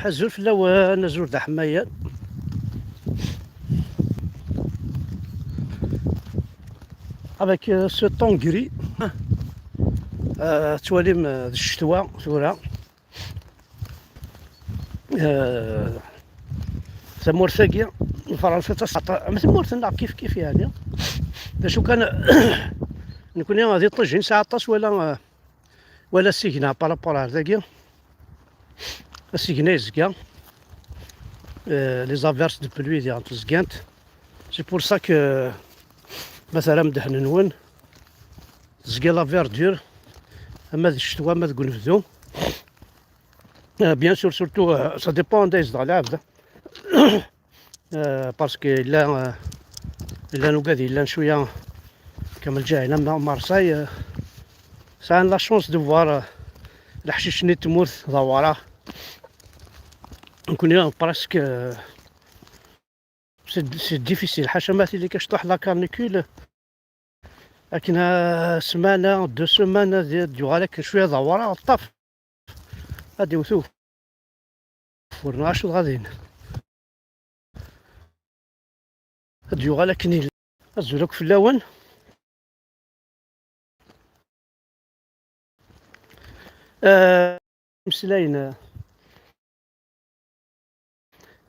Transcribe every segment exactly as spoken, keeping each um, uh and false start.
Azul fell-awen, azul d aḥmayan. Avec, euh, ce temps gris, euh, tettwalim, euh, d ccetwa tura. Euh, tamurt-agi n Fransa d taseɛṭa, am tmurt-nneɣ kif kif, yeɛni. D acu kan, nekni d iṭij, nesɛa aṭas wala, euh, wala asigna par rapport ar dagi. Asigna yezga, euh, les averses de pluie diɣen zgant. C'est pour ça que ma terram ddehn-nwen, tezga la verdure, ama d ccetwa, ama deg unebdu. Euh, bien sûr, surtout, euh, ça dépend anda yezdeɣ lɛebd. Euh, parce que yella, euh, yella nugad yellan cwiya comme lǧahil am Marseille, euh, sɛan la chance de voir, euh, leḥcic-nni n tmurt d awraɣ. Nekkni presque, euh, c'est, c'est difficile. Ḥaca ma tili kacṭuḥ la canicule, akken, euh, ssmana, deux semaines, ad d-yuɣal akken cwiya d awraɣ, ṭṭaf. Ad d-iwet ugeffur neɣ acu dɣa din. Ad d-yuɣal akken yella. Azul akk fell-awen. Euh, mmeslayen, euh,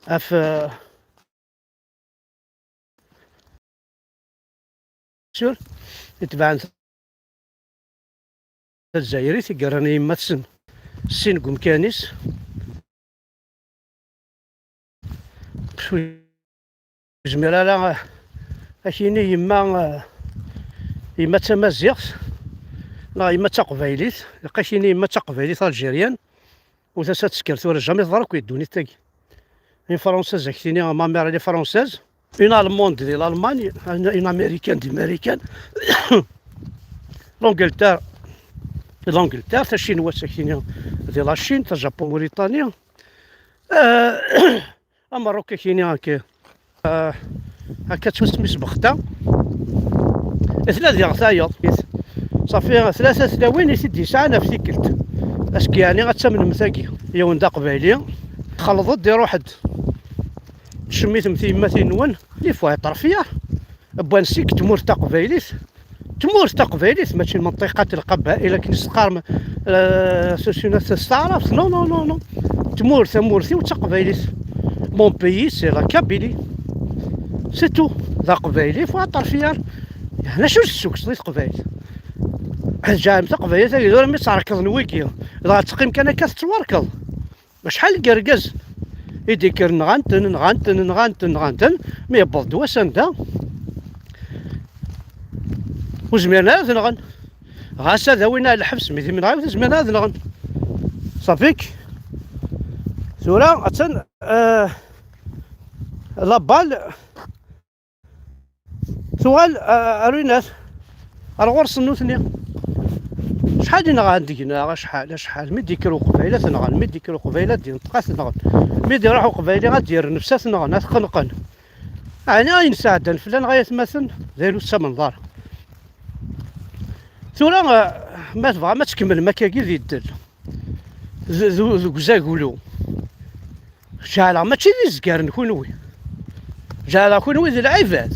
ɣef, euh, sûr, itebɛen tazzayrit i yerran i yemma-tsen sin deg umkan-is. Ur yezmir ara ad k-yini yemma, yemma d tamaziɣt neɣ yemma d taqbaylit. Ilaq ad k-yini yemma d taqbaylit algérienne. U tasa tesker tura, jamais teḍra akk di ddunit-agi. Une Française, ak-tini, ma mère, elle est française. Une Allemande di l'Allemagne, une, une Américaine di Marikan. L'Angleterre, l'Angleterre, tacinwat, ak-tini, di la Chine, tajapun, Mauritanie. Euh, Amerruk, ak-tini, ak-, euh, akka tusmi sbexta. Tella diɣ tayeḍ. Safi, tlata tlawin i t-id-yesɛan ɣef tikkelt. Aski, yeɛni, ad tamnem tagi. Yiwen d aqbayli, xelḍ-d, iruḥ-d. Tcemmitem tiyemmatin-nwen, les fois étrangères. Wwan seg tmurt taqbaylit. Tmurt taqbaylit, mačči menṭiqat lqabail akken i s-teqqarem, euh, s, s, s taɛrabt. Non, non, non, non. Tmurt, tamurt-iw d taqbaylit. Mon pays, c'est la Kabylie. C'est tout. D aqbayli, fois étrangères. Yeɛni acu s-tessukseḍ i teqbaylit? Ad tǧaɛem taqbaylit, ad yeddu armi tt-rekḍen wigi. Dɣa teqqim kan akka tettwarkeḍ. Acḥal n yergazen i d-ikkren, nɣan-ten, nɣan-ten, nɣan-ten, nɣan-ten, mi yewweḍ-d wass anda ur zmiren ara ad nɣen. Ɣas ad awin ar lḥebs, mi d-imneɛ ur zmiren ara ad nɣen. Ṣafik, tura attan, euh, la balle tuɣal, a-, ar winat, ar ɣur-sen nutni. Acḥal i nɣan deg-neɣ, acḥal, acḥal. Mi d-ikker uqbayl ad t-nɣen, mi d-ikker uqbayl ad d-inṭeq ad t-nɣen. Mi d-iruḥ uqbayli ad d-yerr nnefs ad t-nɣen, ad t-qenqen. Ɛni ayen sɛeddan fell-aneɣ ay atmaten, d ayen ur tettamenḍ ara. Tura, eh, ma tebɣam ad tkemmlem akkagi di ddel, d-, d-, deg uzaglu. Jeɛleɣ mačči d izgaren kunwi. Jeɛleɣ kunwi d lɛibad.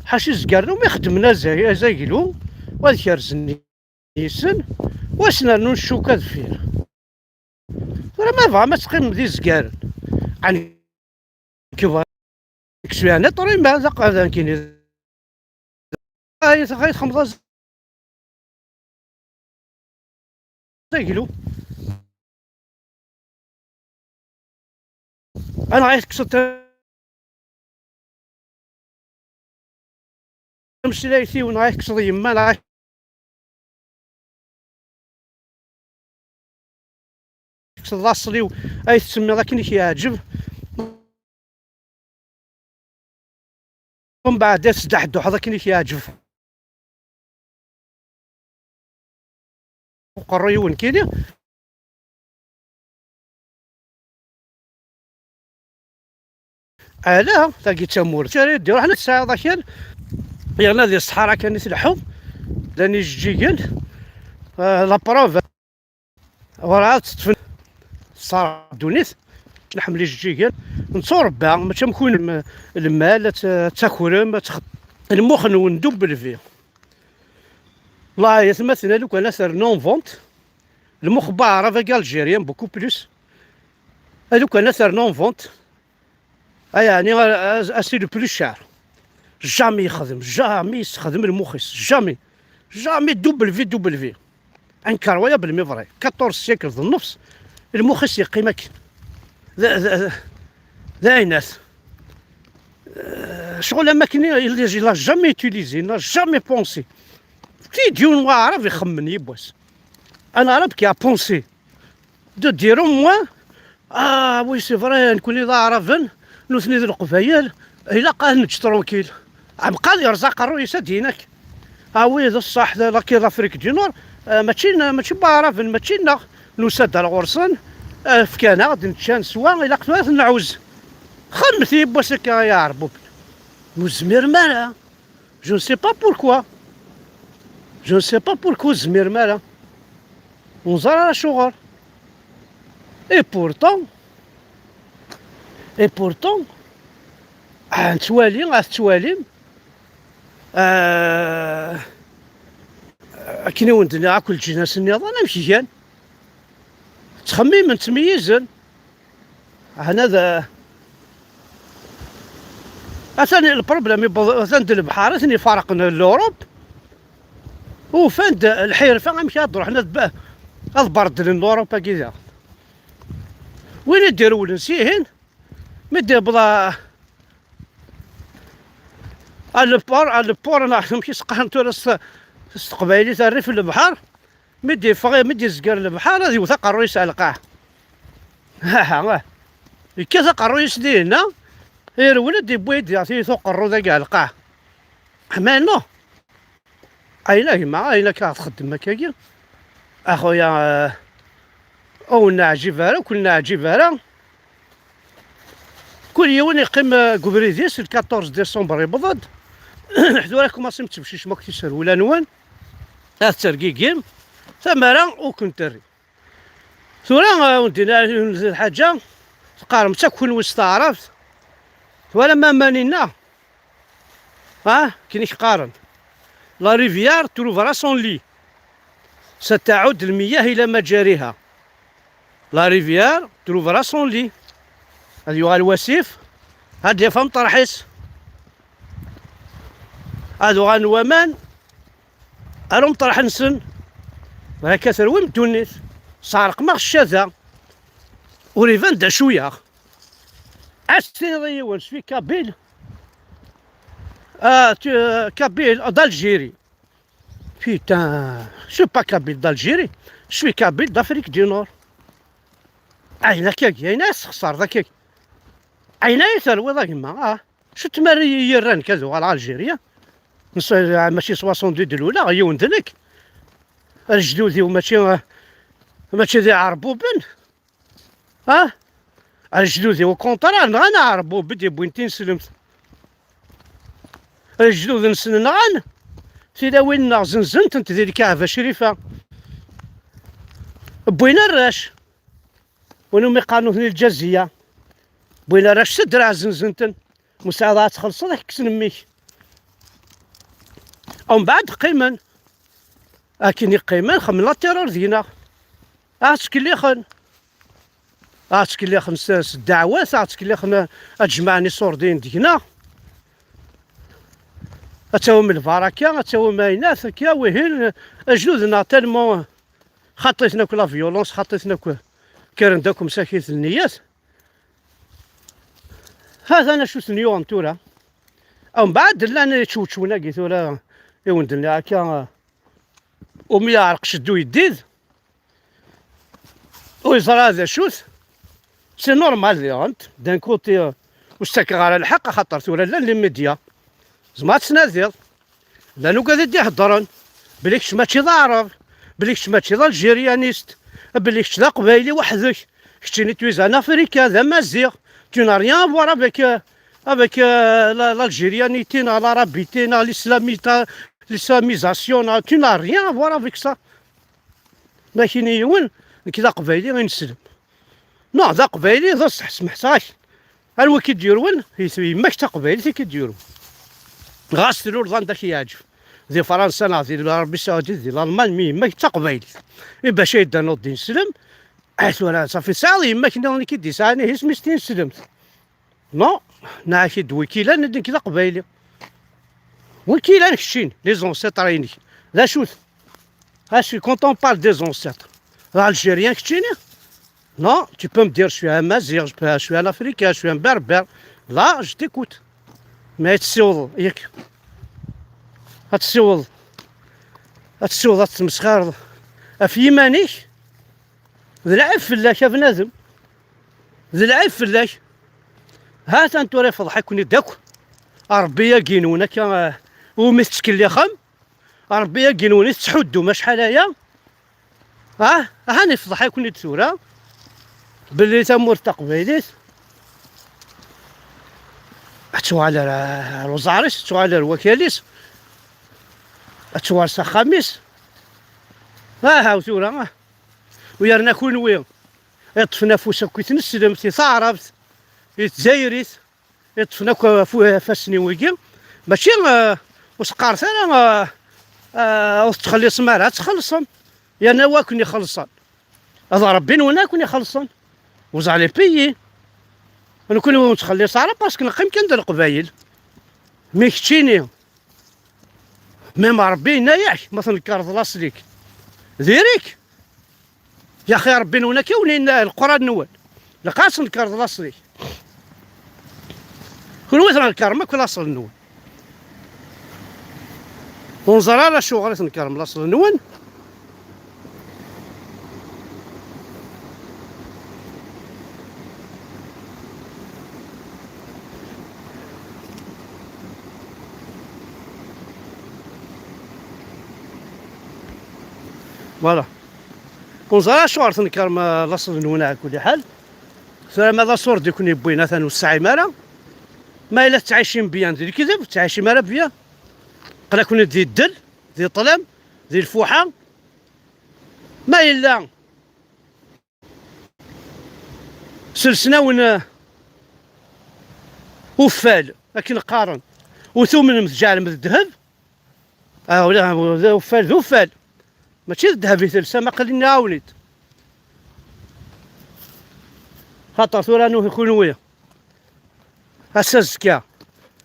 Ḥaca izgaren umi xeddmen aza-, azaglu, u ad kerzen yes-sen, u ad s-nernun ccuka deffir. Tura ma tebɣam ad teqqimem d izgaren, ɛni kif, kif yeɛni ṭrima d aqadan kini. Ay, ay txemḍ azaglu. Anɣa i tekkseḍ tameslayt-iw, neɣ i tekkseḍ yemma, neɣ i tekkseḍ laṣel-iw, ay tettsemmiḍ akken i k-yeɛǧeb. Mbeɛd ad teddaḥedduḥeḍ akken i k-yeɛǧeb. Uqerruy-iw nekkini. Ala, tagi d tamurt. Ara d-iruḥen ad tesɛiḍ akal. Yerna di ṣṣḥara kan i tleḥḥu. Llan ijeǧǧigen. Ah, la preuve. Werɛad teṭṭfen, ṣṣar ddunit. Nḥemmel ijeǧǧigen, netturebba, mačči am kunwi, lmal, ad t-, ad takrem, ad txed-, lmux-nwen double vie. Wallahi, atmaten, a lukan ad ternu en vente, lmux n waɛrab-agi algérien beaucoup plus, a lukan ad ternu en vente, a yeɛni, a, a, a, c'est le plus cher. Jamais yexdem, jamais yessexdem lmux-is, jamais, jamais, double vie, double vie. Incroyable, mais vrai. Quatorze siècles d nnefs, lmux-is yeqqim akken. D, d, d, d ayen at. Euh, ccɣel am akken, il, il a jamais utilisé, il n'a jamais pensé. Qui dit un arabe ixemmen yiwwas. Un arabe qui a pensé de dire au moins, ah oui, c'est vrai, nekkni d aɛraben, nutni d leqbayel, ilaq ad neǧǧ tranquille. Ɛemqad yerẓa aqerruy-is ad d-inak. Ah oui, d ṣṣeḥ, d laki d Afrique du Nord, ah, mačči n-, mačči n waɛraben, mačči nneɣ. Nusa-d ar ɣur-sen, ah, fkan-aɣ-d, nečča, neswa, ilaq tura ad nɛuz. Xemmet yiwwas akka ay aɛerbuben. Ur zmiren ara. Je ne sais pas pourquoi. Je ne sais pas pourquoi ur zmiren ara. Ur neẓri ara acuɣer. Et pourtant, et pourtant, ah, nettwali, ah, tettwalim, ah, akken i wen-d-nniɣ akk leǧnas nniḍen, amek gan? Ttxemmimen, ttmeyyizen. Hna d, atan lproblem, yewweḍ, atan-d lebḥer, atan ifarqen l'Europe. Ufan-d lḥirfa amek ad d-ruḥen ad b-, ad berddlen l'Europe-agi daɣen. Win i d-irewlen s ihin, mi d-yewweḍ a-, à le port, à le port, neɣ amek i s-qqaren tura s, s teqbaylit, rrif n lebḥer, mi d-yeffeɣ, mi d-yezger lebḥer, ad yewwet aqerruy-is ar lqaɛ. Aha, ah. Yekkat aqerruy-is dinna, irwel-d, yewwi-d tiyita uqerru dagi ar lqaɛ. Aman, non. Ayen a gma, ayen akka txeddem akkagi. A xuya, eh, ur neɛǧib ara, ur ken-neɛǧib ara. Kul yiwen yeqqim, eh, deg ubrid-is, le quatorze décembre yewweḍ-d. Tura kumaṣim tettbecicem akk tiserwula-nwen. Ad tergigim. Tamara ur ken-terri. Tura, eh, ur d-yenni ara lḥaǧa, teqqarem-tt akk kunwi s taɛrabt. Twalam aman-inna? Ah, akken i k-qqaren. La rivière trouvera son lit. ستعود المياه إلى مجاريها. La rivière trouvera son lit. Ad yuɣal wasif, ad d-yaf ameṭreḥ-is. Ad uɣalen waman ar umeṭreḥ-nsen. Akka terwim ddunit. Sɛerqem-aɣ ccada. Ur iban d acu-yaɣ. Ad s-tiniḍ i yiwen, je suis kabyle. Ah, tu, euh, kabyle d'Algérie. Putain, je suis pas kabyle d'Algérie, je suis kabyle d'Afrique du Nord. Ayen akkagi, ayen ay tessexṣareḍ akkagi. Ayen ay terwiḍ a gma, ah. Acu tmara i yi-yerran ad uɣaleɣ Algérien? Nṣ-, mačči soixante-deux d lula, yiwen d nekk. Lejdud-iw mačči, mačči d iɛerbuben. Ah? Lejdud-iw, au contraire, nɣan aɛerbuben, wwin tineslemt. Lejdud-nsen nɣan tilawin-nneɣ, zenzen-tent di lkaɛba crifa. Wwin arrac. Win umi qqaren nutni Lǧaziya. Wwin arrac s ddreɛ, zenzen-ten. Musɛad, ad txellṣeḍ, ad k-kksen mmi-k. Umbeɛd qqimen. Akken i qqimen, xemmen la terreur deg-neɣ. Ad tt-ttkellixen. Ad tt-ttkellixen s, s ddeɛwat, ad tt-ttkellixen ad jemɛen iṣurdiyen deg-neɣ. Ad tawim lbaraka, ad tawim ayennat, akka, wihin, ajdud-nneɣ tellement xaṭṭiten akk la violence, xaṭṭiten akk, kkren-d akk msakit n nniyat. Hatan acu ten-yuɣen tura. Umbeɛd llan ičewčwen-agi tura, i wen-d-nniɣ akka, umi yeɛreq ceddu yeddid, ur yeẓra d acu-t. C'est normal diɣen, d'un côté, ur s-ttakeɣ ara lḥeqq, axaṭer tura llan les médias. Tzemreḍ ad tnadiḍ. Llan ugad i d-iheddren belli kečč mačči d aɛrab, belli kečč mačči d algérianiste, belli kečč d aqbayli weḥd-k, keččini tu es un africain, d amaziɣ, tu n'as rien à voir avec, euh, avec, euh, la, l'algérianité, neɣ l'arabité, neɣ l'islamita-, l'islamisation, neɣ, tu n'as rien à voir avec ça. Ma kini yiwen, nekk d aqbayli ineslem. Non, d aqbayli, d ṣṣeḥ, smeḥseɣ-ak. Anwa i k-id-yurwen? Yemma-k d taqbaylit i k-id-yurwen. Ɣas tluleḍ anda k-yeɛǧeb. Di Fransa neɣ di Arabie Saoudite, di Lalman, mi yemma-k d taqbaylit. I bac ay d-tennuḍ d ineslem? Ah, tura, safi tesɛiḍ yemma-k nniḍen i k-id-yesɛan, ihi isem-is tineslemt. Non, nniɣ-ak-id wi k-ilan, nekk d aqbayli. Wi k-ilan keččini, les ancêtres-inek? D acu-t? Ah, je suis content, on parle des ancêtres. D Algérien keččini? Non, tu peux me dire, je suis un Mazir, je peux, je suis un Africain, je suis un Berbère. Là, je t'écoute. Mais ad tessiwḍeḍ, yak. Ad tessiwḍeḍ. Ad tessiwḍeḍ, ad tmesxireḍ ɣef yiman-ik. D lɛib fell-ak, a bnadem. D lɛib fell-ak. Ha-t-an tura ifḍeḥ-iken-id akk. Ṛebbi-agi-nwen akka, eh, umi tettkellixem. Ṛebbi-agi-nwen i tettḥuddum acḥal aya. Ah, ahan ifḍeḥ-iken-id tura. Belli tamurt taqbaylit ad tuɣal ar, ar uẓar-is, ad tuɣal ar wakal-is, ad tuɣal s axxam-is. Aha, u tura, ah. U yerna kunwi, iṭṭfen afus akk i tneslemt, i taɛrabt, i tdzayrit, iṭṭfen akk afu-, afassen i wigi. Mačči, eh, ur s-qqaret ara, eh, eh, ur tettxelliṣem ara, ad txellṣem. Yerna wa ken-ixellṣen. D Ṛebbi-nwen ara ken-ixellṣen. Vous allez payer. Nekkni ur nettxelliṣ ara parce que neqqim kan d Leqbayel. Mi keččini, même Ṛebbi yenna-yak, ma tnekreḍ laṣel-ik, diri-k. Yaxi Ṛebbi-nwen akka i wen-yenna Leqran-nwen. Ilaq ad tnekreḍ laṣel-ik. Kunwi tnekṛem akk laṣel-nwen. Ur neẓri ara acuɣer i tnekṛem laṣel-nwen. Voilà. Ur neẓri ara acuɣer tnekṛem, eh, laṣel-nwen ɛla kulli ḥal. Tura ma d aṣurdi i ken-yewwin, atan ur tesɛim ara. Ma yella tettɛicim bien di lekdeb, ur tettɛicim ara bien. Aql-aken-id di ddel, di ṭṭlam, di lfuḥa. Ma yella selsen-awen, eh, uffal, akken qqaren, ur tumnem tjeɛlem d ddheb, ah, wala, d uffal, d uffal. Mačči d ddheb i telsam, aql-i nniɣ-awen-id. Xaṭer tura nuhi kunwi. Ass azekka.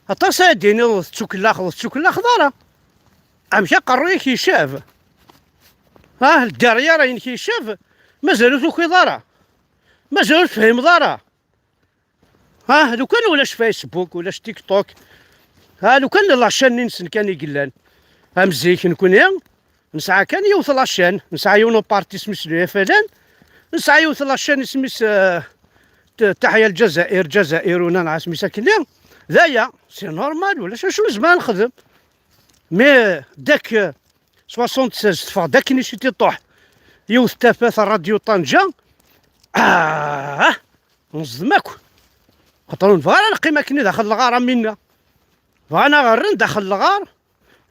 Aṭas ara d-tiniḍ tettukellaxeḍ, ur tettukellaxeḍ ara. Amek aqerruy-ik yecab? Ah, lderriyer-inek yecab, mazal ur tukiḍ ara. Mazal ur tefhimeḍ ara. Ah, lukan ulac Facebook, ulac TikTok. Ah, lukan la chaîne-nsen kan i yellan. Am zik, nekkni nesɛa kan yiwet la chaîne, nesɛa yiwen uparti isem-is le F L N, nesɛa yiwet la chaîne isem-is, eh, T-, Taḥya Ljazair, Ljazair, una neɣ isem-is akkenni. D aya, c'est normal, ulac acu nezmer ad nexdem. Mais dak, eh, soixante-seize teffeɣ-d akken i s-itiṭuḥ. Yiwet tafat ṛṛadyu Ṭanja. Ah! Neẓdem akk. Xaṭer ur nebɣi ara neqqim akkenni daxel lɣar am winna. Bɣan ad ɣ-rren daxel lɣar,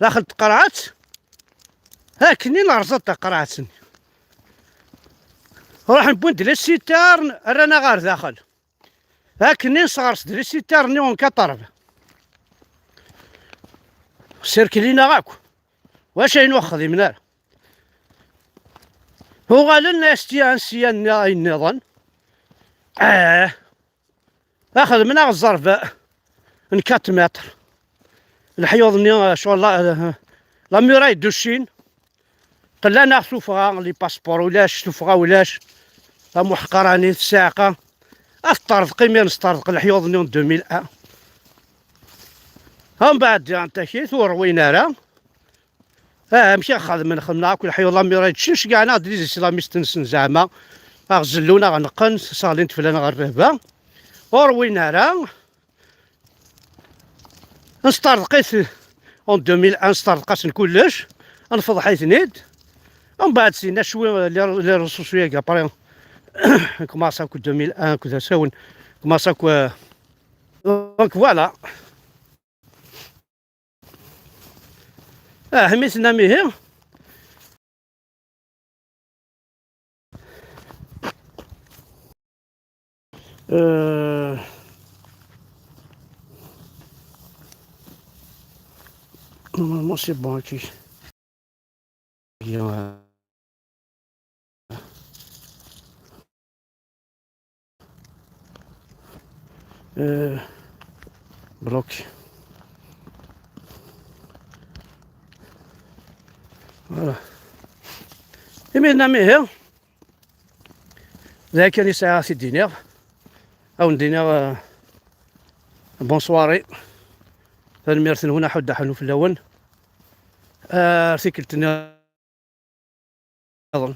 daxel tqerɛet. Akkenni nerẓa taqerɛet-nni. Ruḥen wwin-d les citernes, rran-aɣ ɣer daxel. Akkenni nesɣers-d les citernes-nni en quatre-vingts. Sirkelin-aɣ akk. Wacu ayen ur xdimen ara? Uɣalen s-, ansi-a nniḍen. Eh, xedmen-aɣ ẓẓerb n quatre mètres. Leḥyuḍ-nni, eh, ccɣel la, eh, la muraille de Chine. Qlan-aɣ tuffɣa, les passeports ulac, tuffɣa ulac. Tamuḥqranit, ssiɛqa. Ad teṭṭerḍeq, imir nesṭerḍeq leḥyuḍ-nni n deux mille un. Mbeɛd, antakit, ur ṛwin ara. Ah, amek i ɣ-xedmen? Xedmen akk leḥyuḍ, la muraille de Chine, ceggɛen-aɣ-d les islamistes-nsen zeɛma. Aɣ-zellun, aɣ-neqqen, sseɣlin-t fell-aneɣ rrehba. Ur ṛwin ara. Nesṭerḍeq-it en deux mille un, nesṭerḍeq-asen kullec. Nefḍeḥ-iten-id. Mbeɛd, sinna cwi, les, les réseaux sociaux-agi, après, commence akk deux mille un, akked asawen, commence akk, euh, donc voilà. Ah, mi tennam ihi. Euh, normalement, c'est bon, ok. Euh, bloc. Voilà. Imir-nni ihi, d ayen kan i sɛiɣ ad t-id-iniɣ. Ad wen-d-iniɣ, euh, bonne soirée. Tanemmirt-nwen, aḥuddu aḥunnu fell-awen. Ar tikkelt-nniḍen.